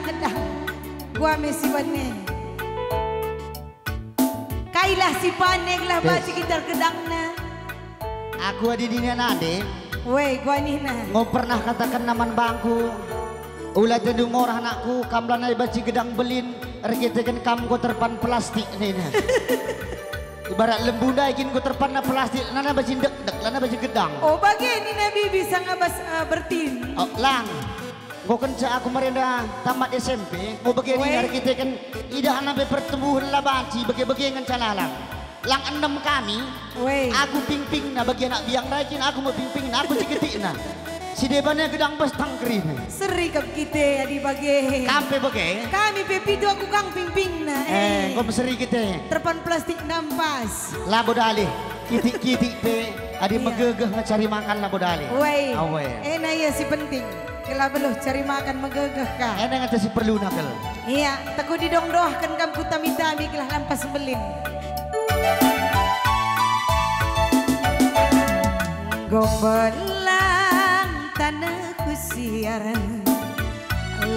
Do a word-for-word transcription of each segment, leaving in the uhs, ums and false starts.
gedang. Gua me si bene. Kailah si bene gelah. Yes. Banci kita gedangna. Aku adi nina nande. Weh, gua nina. Ngo pernah katakenna man bangku, "Ula tendu ngorah anakku, kam lanai banci gedang belin, erkiteken kam enggo terpan plastik," nina. Ibarat lembu ndai kin enggo terpanna plastik, lanai banci ndekdek, lanai banci gedang. Oh, bage nina bibi sanga bas, eh, bertin. Oh, lang. Enggo kenca aku merenda tamat S M P, enggo bage nina. Weh. Erkiteken idahna pe pertumbuhen la banci, bage-bage ngenca lalang. Lang enem kami, weh. Aku pingpingna bagi anak biang ndai kin, aku me pingpingna, aku si ketikna. Si debana gedang bas tangkerina. Seri kap kita adi bage. Kam pe bage? Kami pe pitu aku kang pingpingna, eh, eh. Enggo meseri kita. Terpan plastik ndai pas. Labo dalih, kitik-kitik pe, adi. Iya. Megegeh nge cari makan labo dalih. Weh. Awe. Ena ia si penting. Kela beluh cari makan megegeh ka. Enda ngenca si perluna kal. Iya, teku didongdohken kam ku tami-tami gelah lampas mbelin. Gombelang tanehku siar,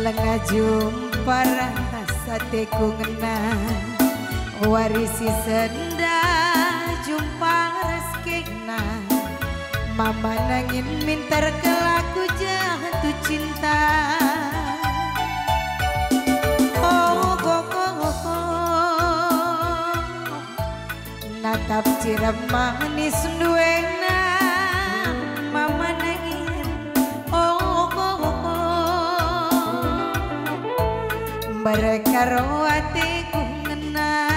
langa jumpar ateku ngena, wari si sendah jumpar ras kena. Mama nangin minter kelaku jatuh cinta. Oh, oh, oh, oh, oh. Natap cirem manis nduena mama nangin. Oh, oh, oh, oh. Mereka roh ateku ngena.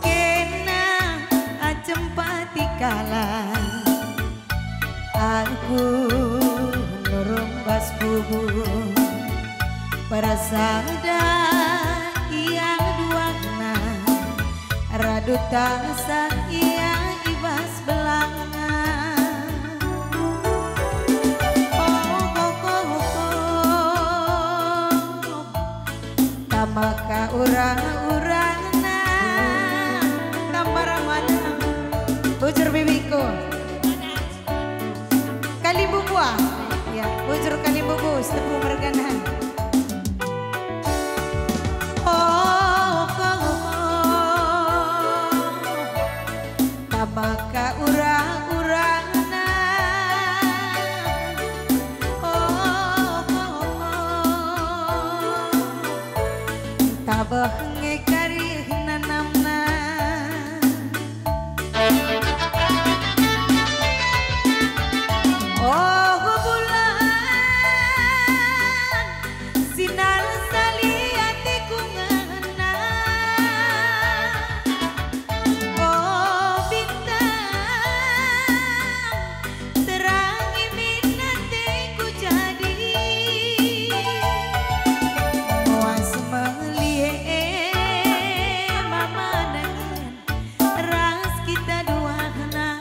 Kena acem pati kalak, aku nurung bas kubu. Perasada ia duahna, radu tasa ia i bas belanga. Oh, oh, oh, oh, oh. Tama ka ura-urana, tama ramana. Bujur bibiku. Kalimbubu, ah. Ya, bujur kalimbubu, setepu mergana. Oh, oh, oh, oh. Tama ka ura-urana. Oh, oh, oh, oh. Tabeh nge kari nanamna. Oh, bulan sinar sali ateku ngena. Oh, bintang, terangi min ateku jadi. Muas melihe mama nangin ras kita duahna.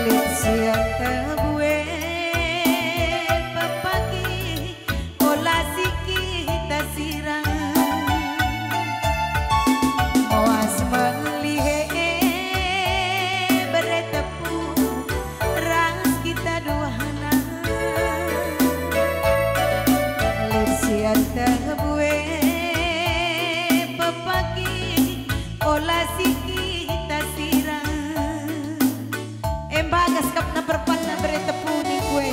Lit sian tebue pepagi. Ola si kita sirang, muas melihe bere tepu ras kita duahna. Lit sian tebue pepagi, ola si kita sirang. Embagas kap na perpanna bere tepu ningkue.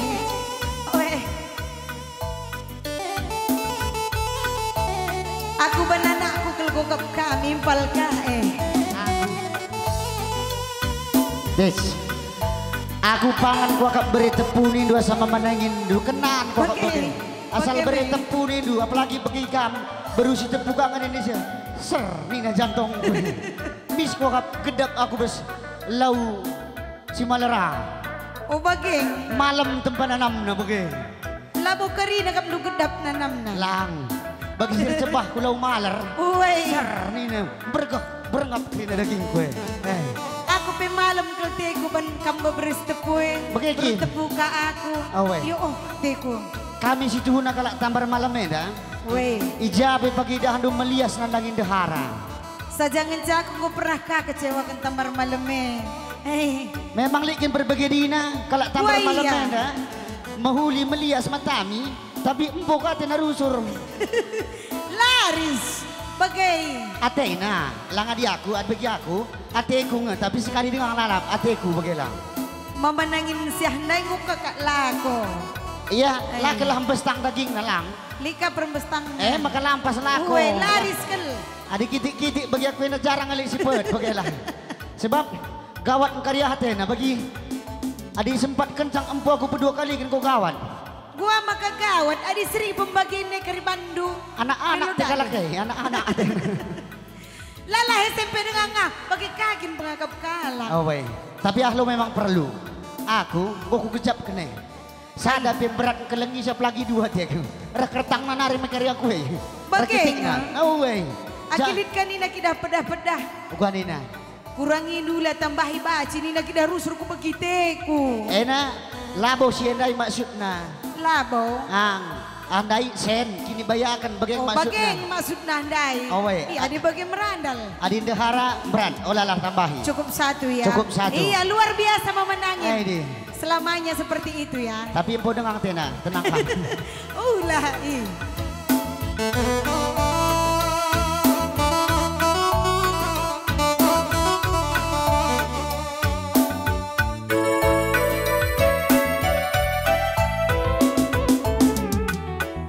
Oe. Aku ban anakku kal gogap ka mimpal ka, eh. Des. Aku pangan kuakap bere tepu nindu asa mama nanginndu, kenan kuakap bage. Bage. Asal bage, bere tepu nindu, apalagi begi kam, beru si tepu ka ngeni nise. Ser, nina jantongku. Mis kuakap gedap aku bas lau si malera. Oh, bage. Malem tempa nanamna bage. Labo kerina kap ndu gedap nanamna. Lang. Bagi si ercebah ku lau maler. Uwe. Ser nina, bergeh, berngap nina dagingku e. Eh. Aku pe malem kal teku ban kam bebere si tepu e. Bage kin? Bertepu ka aku. Awe. Yo, oh, teku. Kami si tuhuna kalak Tambar Malem enda. We. I ja pe pagi idahndu melias nandangi ndehara. Saja ngenca aku enggo pernah ka kecewaken Tambar Malem e. Eh. Memang lit kin perbage dina, kalak Tambar Malem enda mehuli melias matami, tapi empo ka atena rusur. Laris bage. Atena, lang adi aku, adi bagi aku, ateku nge, tapi sekali denga lalap, ateku bage lang. Mama nangin siah ndai nguka kak lako. Iya, eh, la kelah mbestang dagingna lang. Lika permbestangna. Eh, maka lampas lako. Ue, laris kel. Adi kitik-kitik bagi aku enda jarang ngelik sipet bage lang. Sebab gawat engkariah atena bagi. Adi sempat kencang empu aku pedua kali kin ko gawat. Gua maka gawat adi seri pembagian ne keri bandu. Anak-anak te kalak e, anak-anak atena. Lalah S M P denga ngah, bagi kagin pengakap kalak. Oh, weh. Tapi ahlu memang perlu. Aku, enggo kukejap kene. Sada pe berat engkelengi siap lagi dua teku. Reh kertangna nari mekari aku e. Bage nge. Oh, weh. Akilit kanina kidah pedah-pedah. Uga nina. Kurangi nula tambahi baci nina kidah rusur ku begiteku. Ena, labo si endai maksudna. Labo. Ang, andai sen, kini bayaken bage maksudna. Oh, bage maksudna ndai. Oh, weh. Iya, adi bage merandal. Adi ndehara, berat. Olalah tambahi. Cukup satu ya. Cukup satu. Iya, luar biasa memenangi. Eh, di. Selamanya seperti itu ya. Tapi empo denga atena, tenang kam. Ulah i.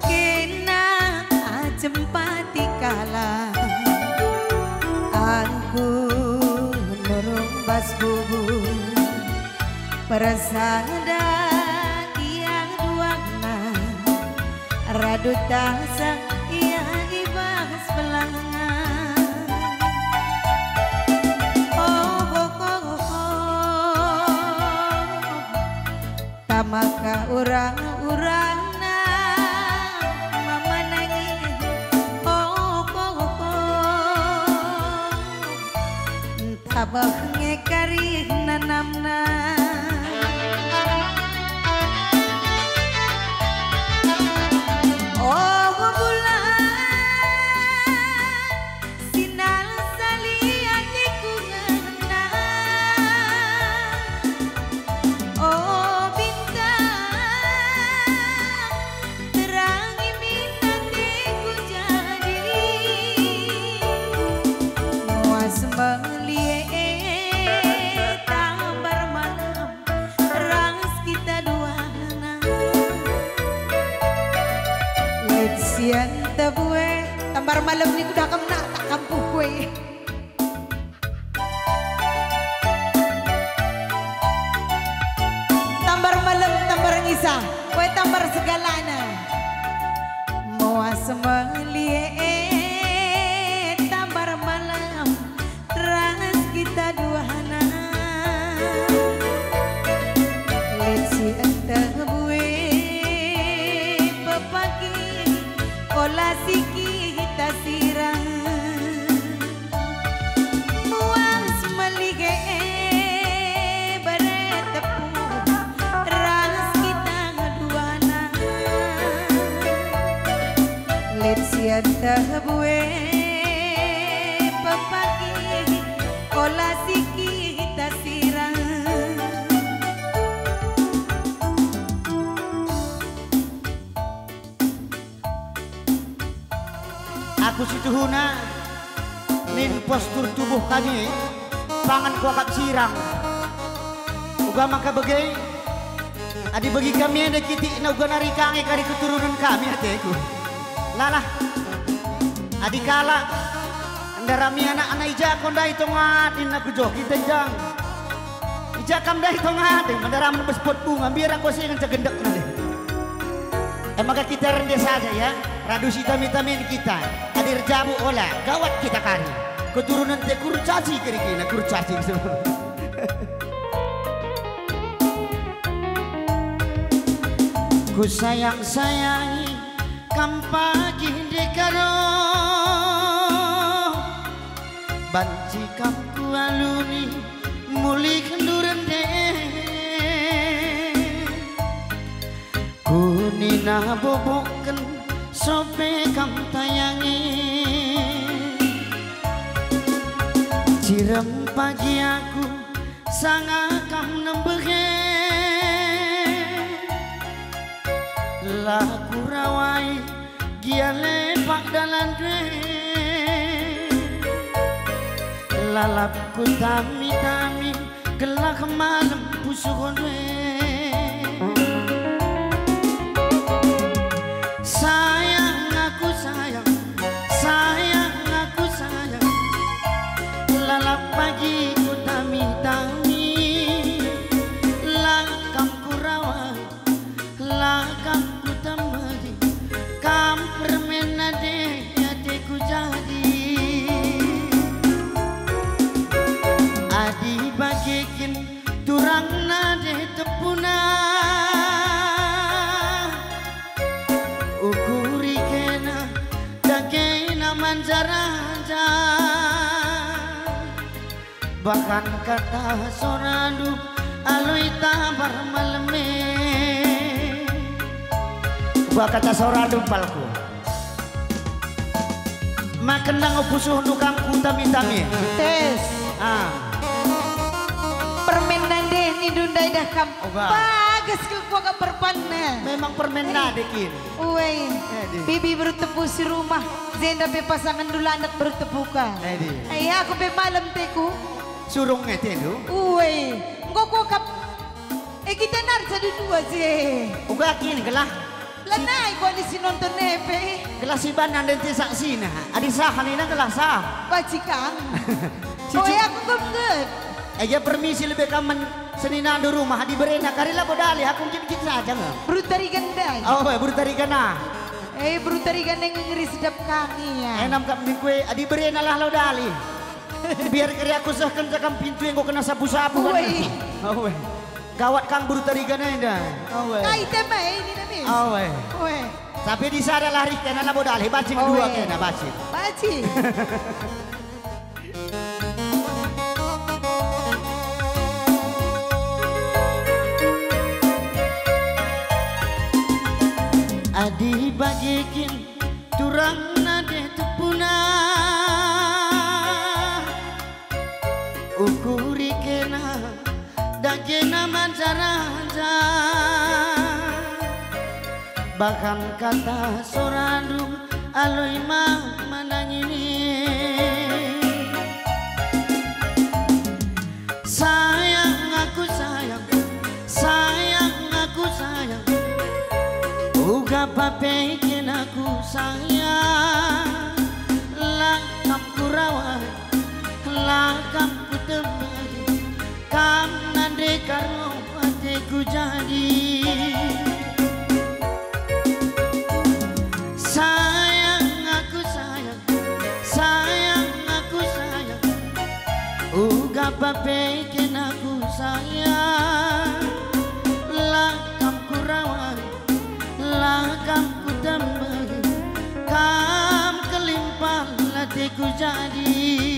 Kena ajempati kalak, aku nurung bas bubu. Persada ia duana, radu tasa ia i bas belanga. Oh, oh, oh, oh. Tamaka urang-urangna mama nangis. Oh, oh, oh, oh. Tabeh nge kari nanamna. Oh, bulan, sinal sali ateku ngena. Oh, bintang, terangi min ateku jadi. Muas melie tambar malem ras kita duana. Lit sian tebue tambar malem ni kudah kam nak tak kampuh kue. Tambar malem, tambar ngisa, we tambar segalana. Muas melie tambar malem ras kita duana. Lit si enteh bue pepagi ola si kita sirang. Muas melie bere tepung ras kita duana. Lit si enteh bue pepagi ola si kita sirang. Aku situhuna, min postur tubuh kami, pangan kuakap sirang. Uga maka bage, adi bagi kami enda kitikna uga nari kange kari keturunen kami ateku. Lalah, adi kalak ndarami anakna i ja ko ndai tonga adin aku joh kita jang. I ja kam ndai tonga adin, mandaramen bespot bunga, mbiar aku si ngenca gendekna deh. E maka kita rende saja ya, radu si tami-tamin kita. Adi erjabu ola, gawat kita kari. Keturunen te kurcaci kerikina, kurcaci. Kusayang-sayangi kam pagi ndekah banci kam kualuni mulih nduren de. Kunina boboken sope kam tayangi. Cirem pagi aku Sanga kam nembehe, la kurawai gia lepak dalan e. Lalap kutami-tami gelah malem pusuh e. Sayang aku sayang, sayang aku sayang, lalap pagi kutami-tami, la kam kurawai, la kam kutembehi, kam permen nande ateku jadi. Adi bage kin turang nande tepuna, ukuri kena dagena manjaraja. Bahkan kata sorandu aloi tabar maleme. Bah kata sorandu palku. Ma kendang pusuhndu kam kutami-tami. Tes. Ah. Permen nande nindu ndai dah kam. Oga. Bagus kal kuakap perpanna. Memang permen nande kin. Uwe. Eh, di. Bibi beru tepu si rumah, jenda pe pasangenndu landak beru tepuka. Eh, di. Eh, aku pe malem teku. Surung nge tendu. Uwe. Enggo kuakap. Eh, kita narca dua je. Uga kin gelah. Lanai kuali si nonton nepe. Gelah si ban nande nti saksina. Adi sah nina gelah sah. Baci kang. Cici. Oh, ya, aku gem nget. Eh, ya, permisi lebe kam men seninandu rumah, adi berena kari labo dalih, aku nggit-nggit saja nge. Beru Tarigan ndai. Oh, eh, beru Tarigan ah. Eh, beru Tarigan yang ngeri sedap kami ya. Enam kam ningkue, adi berena lah labo dalih. Biar kari aku sehken jakam pintu enggo kena sapu-sapu kan. Woi. Oh, weh. Gawat kang beru Tarigan enda. Oh, weh. Kai tema ini nami? Oh, weh. Weh. Tapi di sada lah rih kena labo dalih, bacing dua kena bacing. Bacing. Adi bage kin turang nande tepuna, ukuri kena dagena manjaraja. Bahkan kata sorandu aloi ma manangini. Sayang aku sayang, sayang aku sayang, uga pape kin aku sayang, la kam kurawai, la kam kutemani, kam nande karo ateku jadi. Sayang aku sayang, sayang aku sayang, uga pape kin aku sayang, la kam kurawai, la kam kutembehi, kam kelimpah ateku jadi.